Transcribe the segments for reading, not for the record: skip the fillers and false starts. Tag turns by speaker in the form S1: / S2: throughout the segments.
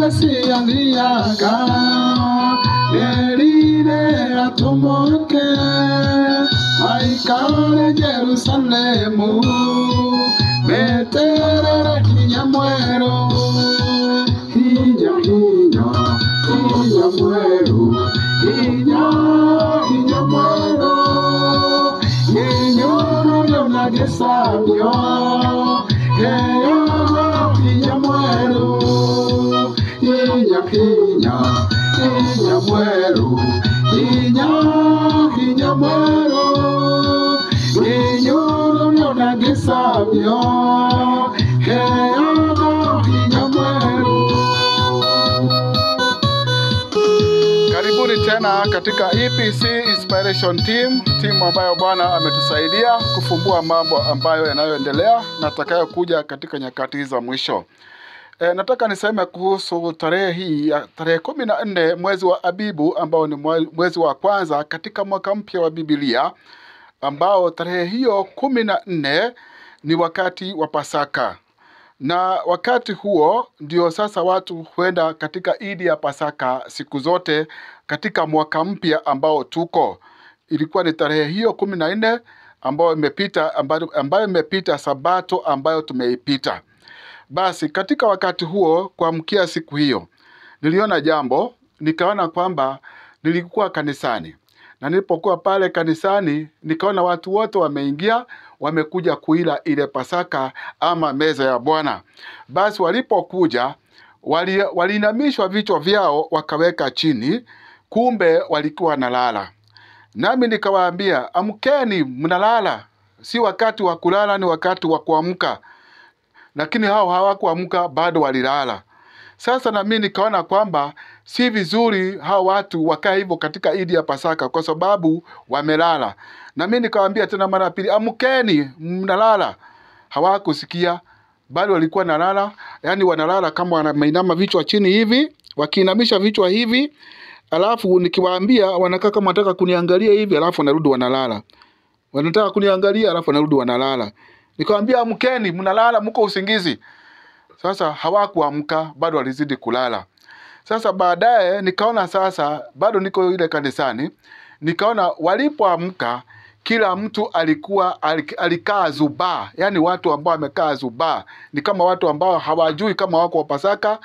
S1: Mesia thiaga erire atũmũke maikare Jerusalemu meterere hinya mwerũ, hinya hinya hinya mwerũ, hinya hinya mwerũ, nginyũrũrio na gĩcambio, heagwo hinya mwerũ, hinya hinya hinya mwerũ, hinya hinya mwerũ, nginyũrũrio na gĩcambio, heagwo hinya mwerũ.
S2: Karibuni tena katika EPC Inspiration Team, timu ambayo Bwana ametusaidia kufumbua mambo ambayo yanayoendelea na atakayokuja katika nyakati za mwisho. Nataka niseme kuhusu tarehe hii ya tarehe 14 mwezi wa Abibu, ambao ni mwezi wa kwanza katika mwaka mpya wa Biblia, ambao tarehe hiyo 14 ni wakati wa Pasaka. Na wakati huo ndio sasa watu huenda katika Idi ya Pasaka siku zote katika mwaka mpya ambao tuko. Ilikuwa ni tarehe hiyo 14 ambayo imepita, ambayo imepita Sabato ambayo tumeipita. Basi katika wakati huo, kuamkia siku hiyo, niliona jambo, nikaona kwamba nilikuwa kanisani. Na nilipokuwa pale kanisani, nikaona watu wote wameingia, wamekuja kuila ile Pasaka ama meza ya Bwana. Basi walipokuja, waliinamishwa vichwa vyao wakaweka chini, kumbe walikuwa wanalala. Nami nikawaambia, amkeni, mnalala. Si wakati wa kulala, ni wakati wa kuamka. Lakini hao hawakuamka, bado walilala. Sasa na mimi nikaona kwamba si vizuri hao watu wakae hivyo katika Idi ya Pasaka kwa sababu wamelala. Na mimi nikawaambia tena mara ya pili, amkeni, mnalala. Hawakusikia, bali walikuwa nalala, yani wanalala kama wanainama vichwa chini hivi, wakiinamisha vichwa hivi, alafu nikiwaambia wanakaa kama wanataka kuniangalia hivi, alafu wanarudi wanalala. Wanataka kuniangalia alafu wanarudi wanalala. Nikamwambia amkeni, mnalala, mko usingizi. Sasa hawakuamka, bado walizidi kulala. Sasa baadaye nikaona sasa bado niko ile kanisani, nikaona walipoamka kila mtu alikuwa alikaa zubaa, yani watu ambao wamekaa zubaa ni kama watu ambao hawajui kama wako wa Pasaka,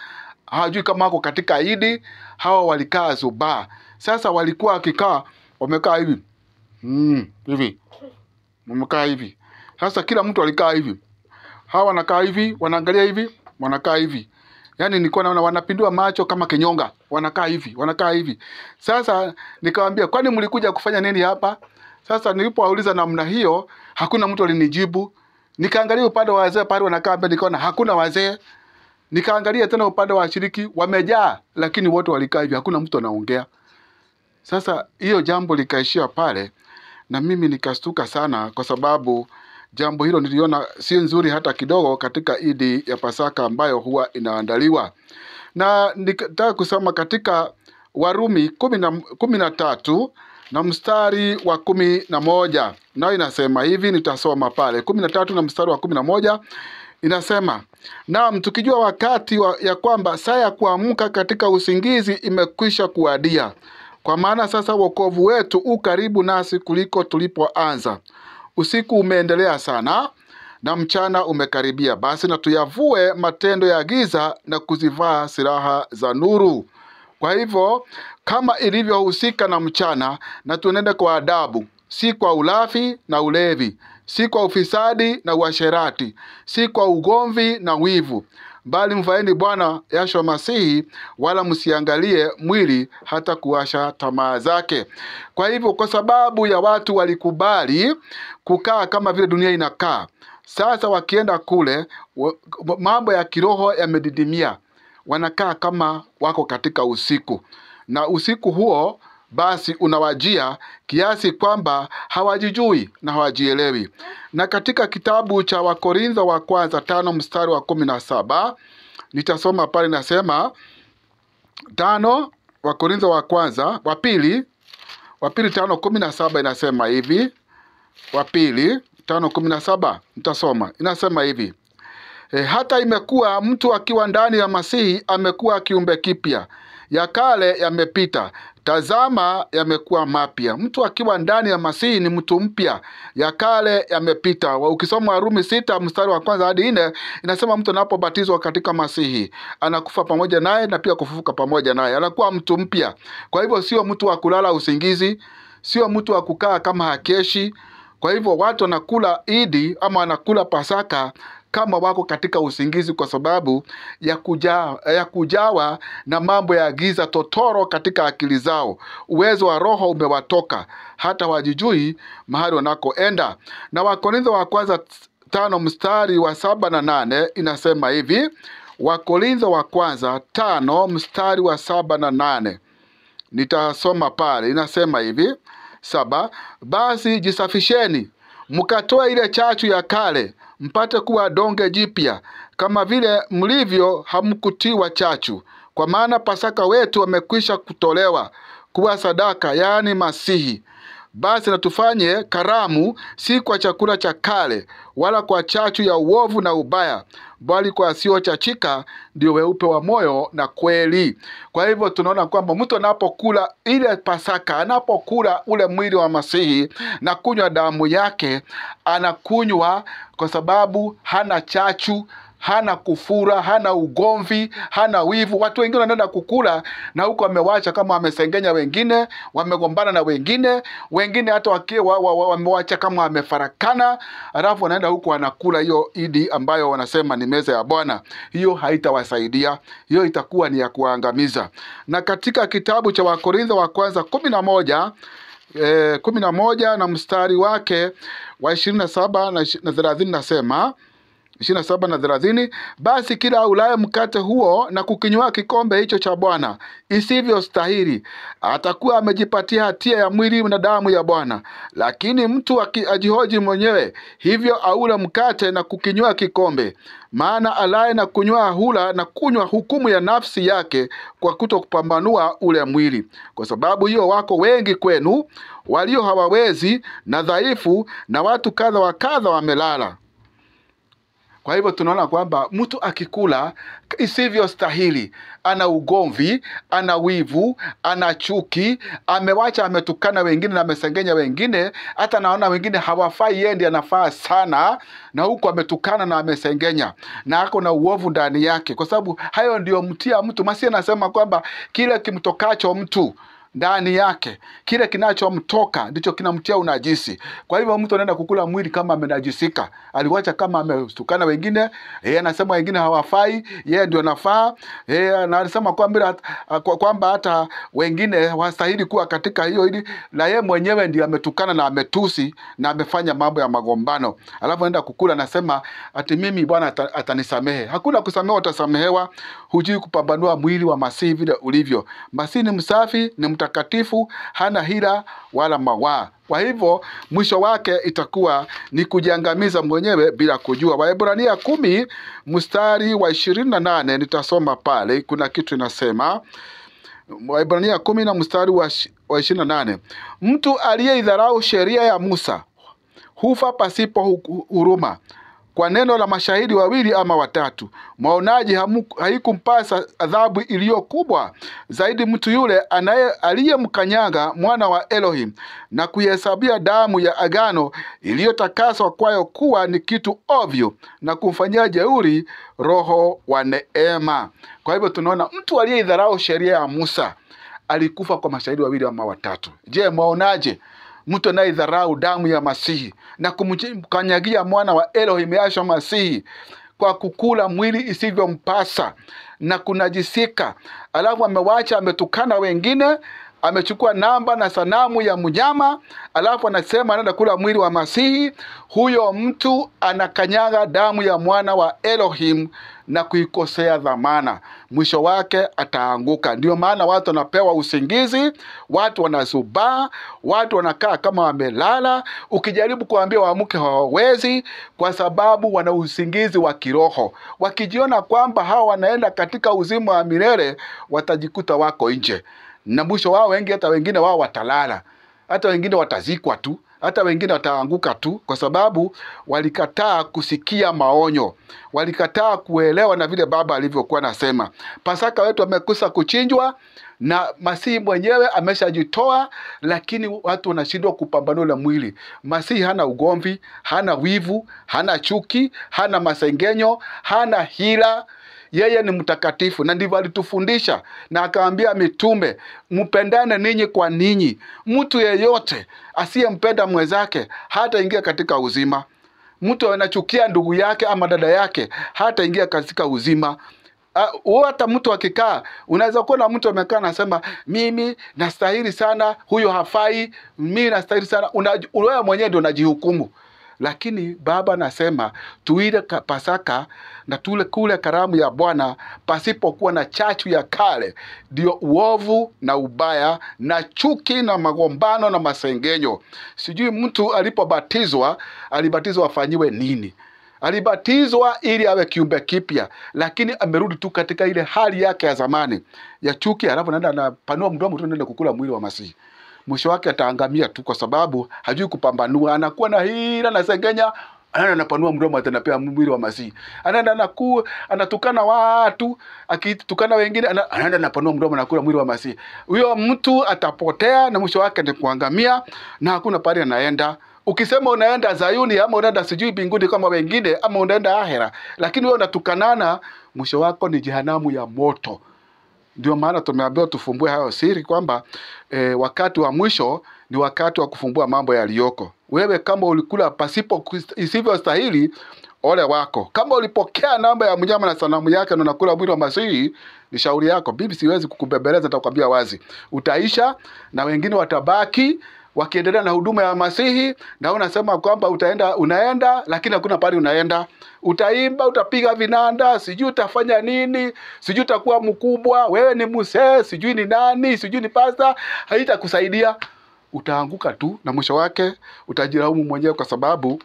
S2: hawajui kama wako katika Idi, hawa walikaa zubaa. Sasa walikuwa wakikaa wamekaa hivi. Hivi. Wamekaa hivi. Sasa kila mtu alikaa hivi. Hawa wanakaa hivi, wanaangalia hivi, wanakaa hivi. Yaani nilikuwa naona wanapindua macho kama kinyonga, wanakaa hivi, wanakaa hivi. Sasa nikawaambia, kwani mlikuja kufanya nini hapa? Sasa nilipowauliza namna hiyo, hakuna mtu alinijibu. Nikaangalia upande wa wazee pale wanakaa mbele, nikaona hakuna wazee. Nikaangalia tena upande wa washiriki, wamejaa, lakini wote walikaa hivi, hakuna mtu anaongea. Sasa hiyo jambo likaishia pale, na mimi nikastuka sana kwa sababu jambo hilo niliona si nzuri hata kidogo katika Idi ya Pasaka ambayo huwa inaandaliwa. Na nikataka kusoma katika Warumi 13 na mstari wa 11. Nayo inasema hivi, nitasoma pale 13 na mstari wa 11 inasema, naam, tukijua wakati ya kwamba saa ya kuamka katika usingizi imekwisha kuadia, kwa maana sasa wokovu wetu u karibu nasi kuliko tulipoanza. Usiku umeendelea sana na mchana umekaribia. Basi na tuyavue matendo ya giza na kuzivaa silaha za nuru. Kwa hivyo, kama ilivyohusika na mchana, na tuenende kwa adabu, si kwa ulafi na ulevi, si kwa ufisadi na uasherati, si kwa ugomvi na wivu, bali mvaeni Bwana Yeshua Masihi, wala msiangalie mwili hata kuwasha tamaa zake. Kwa hivyo, kwa sababu ya watu walikubali kukaa kama vile dunia inakaa, sasa wakienda kule mambo ya kiroho yamedidimia, wanakaa kama wako katika usiku. Na usiku huo basi unawajia kiasi kwamba hawajijui na hawajielewi. Na katika kitabu cha Wakorintho wa kwanza 5 mstari wa 17, nitasoma pale, nasema 5 Wakorintho wa kwanza, wa pili 5:17 inasema hivi. Wa pili 5:17 nitasoma. Inasema hivi: Hata imekuwa mtu akiwa ndani ya Masihi amekuwa kiumbe kipya, ya kale yamepita, tazama yamekuwa mapya. Mtu akiwa ndani ya Masihi ni mtu mpya, ya kale yamepita. Ukisoma Warumi 6 mstari wa 1 hadi 4 inasema mtu anapobatizwa katika Masihi anakufa pamoja naye na pia kufufuka pamoja naye, anakuwa mtu mpya. Kwa hivyo sio mtu wa kulala usingizi, sio mtu wa kukaa kama hakeshi. Kwa hivyo watu wanakula Idi ama wanakula Pasaka kama wako katika usingizi, kwa sababu ya kujawa na mambo ya giza totoro katika akili zao. Uwezo wa roho umewatoka, hata wajijui mahali wanakoenda. Na Wakorintho wa kwanza 5 mstari wa 7 na 8 inasema hivi. Wakorintho wa kwanza 5 mstari wa 7 na 8, nitasoma pale, inasema hivi 7: basi jisafisheni mkatoe ile chachu ya kale, mpate kuwa donge jipya, kama vile mlivyo hamkutiwa chachu. Kwa maana Pasaka wetu amekwisha kutolewa kuwa sadaka, yaani Masihi. Basi na tufanye karamu, si kwa chakula cha kale, wala kwa chachu ya uovu na ubaya, bali kwa asiyochachika, ndio weupe wa moyo na kweli. Kwa hivyo tunaona kwamba mtu anapokula ile Pasaka, anapokula ule mwili wa Masihi na kunywa damu yake, anakunywa kwa sababu hana chachu, hana kufura, hana ugomvi, hana wivu. Watu wengine wanaenda kukula na huko wamewacha kama wamesengenya wengine, wamegombana na wengine, wengine hata wamewacha kama wamefarakana, alafu wanaenda huko wanakula hiyo Idi ambayo wanasema ni meza ya Bwana. Hiyo haitawasaidia, hiyo itakuwa ni ya kuangamiza. Na katika kitabu cha Wakorintho wa kwanza 11 11 na mstari wake wa 27 na 30 nasema 27 na 30, basi kila aulaye mkate huo na kukinywa kikombe hicho cha Bwana isivyo stahili, atakuwa amejipatia hatia ya mwili na damu ya Bwana. Lakini mtu ajihoji mwenyewe, hivyo aule mkate na kukinywa kikombe. Maana alaye na kunywa hula na kunywa hukumu ya nafsi yake kwa kutokupambanua ule mwili. Kwa sababu hiyo wako wengi kwenu walio hawawezi na dhaifu, na watu kadha wa kadha wamelala. Kwa hivyo tunaona kwamba mtu akikula isivyo stahili, ana ugomvi, ana wivu, ana chuki, amewacha ametukana wengine na amesengenya wengine, hata naona wengine hawafai, yeye ndiye anafaa sana, na huku ametukana na amesengenya na ako na uovu ndani yake, kwa sababu hayo ndiyo mtia mtu. Masihi anasema kwamba kile kimtokacho mtu ndani yake, kile kinachomtoka ndicho kinamtia unajisi. Kwa hivyo mtu anaenda kukula mwili kama amenajisika, aliwacha kama ametukana wengine, yeye anasema wengine hawafai, yeye ndio anafaa. Yeye anasema kwamba hata wengine wastahili kuwa katika hiyo ili, na yeye mwenyewe ndio ametukana na ametusi na amefanya mambo ya magombano. Alafu anaenda kukula anasema ati mimi Bwana atanisamehe. Hakuna kusamehewa, utasamehewa. Hujui kupambanua mwili wa Masihi vile ulivyo. Masihi ni msafi, ni mtakatifu, hana hila wala mawaa. Kwa hivyo mwisho wake itakuwa ni kujiangamiza mwenyewe bila kujua. Waebrania 10 mstari wa 28 nitasoma pale, kuna kitu inasema. Waebrania 10 na mstari wa 28, mtu aliyeidharau sheria ya Musa hufa pasipo huruma kwa neno la mashahidi wawili ama watatu. Mwaonaji haikumpasa adhabu iliyo kubwa zaidi mtu yule aliyemkanyaga mwana wa Elohim na kuihesabia damu ya agano iliyotakaswa kwayo kuwa ni kitu ovyo na kumfanyia jeuri Roho wa neema. Kwa hivyo tunaona mtu aliyeidharau sheria ya Musa alikufa kwa mashahidi wawili ama watatu. Je, mwaonaje mtu anayedharau damu ya Masihi na kumkanyagia mwana wa Elohim Yahshua Masihi kwa kukula mwili isivyompasa na kunajisika, alafu amewacha ametukana wengine, amechukua namba na sanamu ya mnyama, alafu anasema anaenda kula mwili wa Masihi? Huyo mtu anakanyaga damu ya mwana wa Elohim na kuikosea dhamana. Mwisho wake ataanguka. Ndio maana watu wanapewa usingizi, watu wanazubaa, watu wanakaa kama wamelala. Ukijaribu kuambia waamke hawawezi, kwa sababu wana usingizi wa kiroho. Wakijiona kwamba hawa wanaenda katika uzima wa milele, watajikuta wako nje. Na mwisho wao wengi, hata wengine wao watalala, hata wengine watazikwa tu. Hata wengine wataanguka tu, kwa sababu walikataa kusikia maonyo, walikataa kuelewa na vile Baba alivyokuwa anasema. Pasaka wetu amekusa kuchinjwa na Masihi mwenyewe ameshajitoa, lakini watu wanashindwa kupambanua na mwili. Masihi hana ugomvi, hana wivu, hana chuki, hana masengenyo, hana hila. Yeye ni mtakatifu, na ndivyo alitufundisha na akaambia mitume, mpendane ninyi kwa ninyi. Mtu yeyote asiyempenda mwenzake hataingia katika uzima. Mtu anachukia ndugu yake ama dada yake hataingia katika uzima. Hata mtu akikaa, unaweza kuona mtu amekaa anasema mimi nastahili sana, huyo hafai, mimi nastahili sana. Wewe mwenyewe ndio unajihukumu. Lakini Baba anasema tuile Pasaka na tule kule karamu ya Bwana pasipokuwa na chachu ya kale, ndio uovu na ubaya na chuki na magombano na masengenyo. Sijui mtu alipobatizwa, alibatizwa afanyiwe nini? Alibatizwa ili awe kiumbe kipya, lakini amerudi tu katika ile hali yake ya zamani ya chuki, alafu anaenda anapanua mdomo tu anaenda kukula mwili wa Masihi. Mwisho wake ataangamia tu, kwa sababu hajui kupambanua. Anakuwa na hila na sengenya, anaenda anapanua mdomo atanapea mwili wa Masihi. Anaenda anakuwa anatukana watu, akitukana wengine anaenda anapanua mdomo anakula mwili wa Masihi. Huyo mtu atapotea na mwisho wake ni kuangamia, na hakuna pale anaenda. Ukisema unaenda Zayuni ama unaenda sijui mbinguni kama wengine ama unaenda ahera, lakini wewe unatukanana, mwisho wako ni jehanamu ya moto. Ndio maana tumeambiwa tufumbue hayo siri kwamba wakati wa mwisho ni wakati wa kufumbua mambo yaliyoko. Wewe kama ulikula pasipo isivyostahili, ole wako. Kama ulipokea namba ya mnyama na sanamu yake na unakula mwili wa Masihi, ni shauri yako. Bibi, siwezi kukubembeleza, nitakwambia wazi. Utaisha na wengine watabaki wakiendelea na huduma ya Masihi, na unasema kwamba utaenda, unaenda, lakini hakuna pale unaenda. Utaimba, utapiga vinanda, sijui utafanya nini, sijui utakuwa mkubwa, wewe ni mzee, sijui ni nani, sijui ni pasta, haitakusaidia. Utaanguka tu na mwisho wake utajilaumu mwenyewe, kwa sababu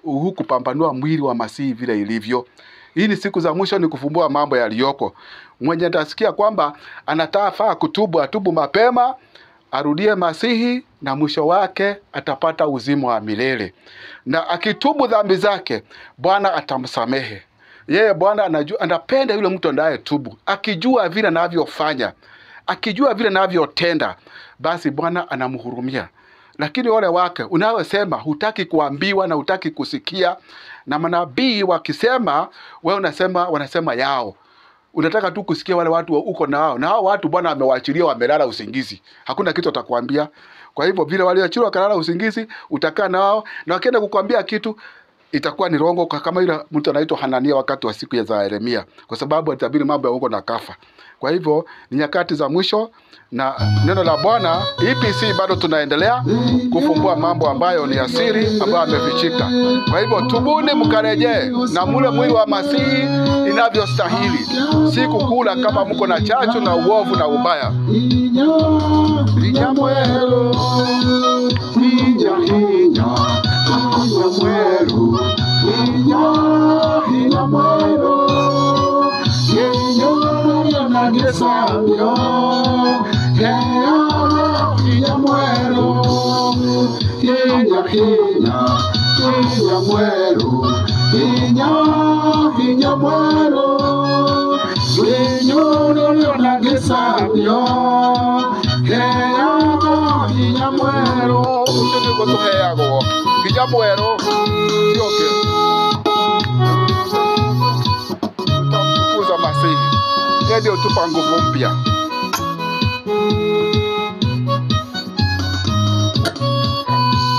S2: hukupambanua mwili wa Masihi vile ilivyo. Hii ni siku za mwisho, ni kufumbua mambo yaliyoko. Mwenye atasikia kwamba anatafaa kutubu, atubu mapema, arudie Masihi, na mwisho wake atapata uzima wa milele. Na akitubu dhambi zake, Bwana atamsamehe. Yeye Bwana anajua, anapenda yule mtu anayetubu. Akijua vile anavyofanya, akijua vile anavyotenda, basi Bwana anamhurumia. Lakini wale wake unayosema hutaki kuambiwa na hutaki kusikia, na manabii wakisema, wewe unasema wanasema yao. Unataka tu kusikia wale watu uko nao, na hao watu Bwana amewaachilia wamelala usingizi, hakuna kitu atakwambia. Kwa hivyo vile waliachiliwa wakalala usingizi, utakaa nao, na wakienda kukwambia kitu itakuwa ni rongo, kama yule mtu anaitwa Hanania wakati wa siku za Yeremia, kwa sababu alitabiri mambo ya uongo na kafa. Kwa hivyo ni nyakati za mwisho, na neno la Bwana EPC bado tunaendelea kufumbua mambo ambayo ni asiri, ambayo amefichika. Kwa hivyo tubuni mkarejee na mule mwili wa Masihi inavyostahili, si kukula kama mko na chachu na uovu na ubaya.
S1: Hinya mwero, hinya hinya, hinya mwero, hinya hinya mwero, hinya nagesabyo, hinya hinya mwero, hinya hinya, hinya mwero, hinya hinya mwero, hinya nagesabyo. Hinya mwero,
S2: Ucio niguo tuheagwo hinya mwero, sio kĩ tutamtukuza Masihi. Yeye ndio tupa nguvu mpya.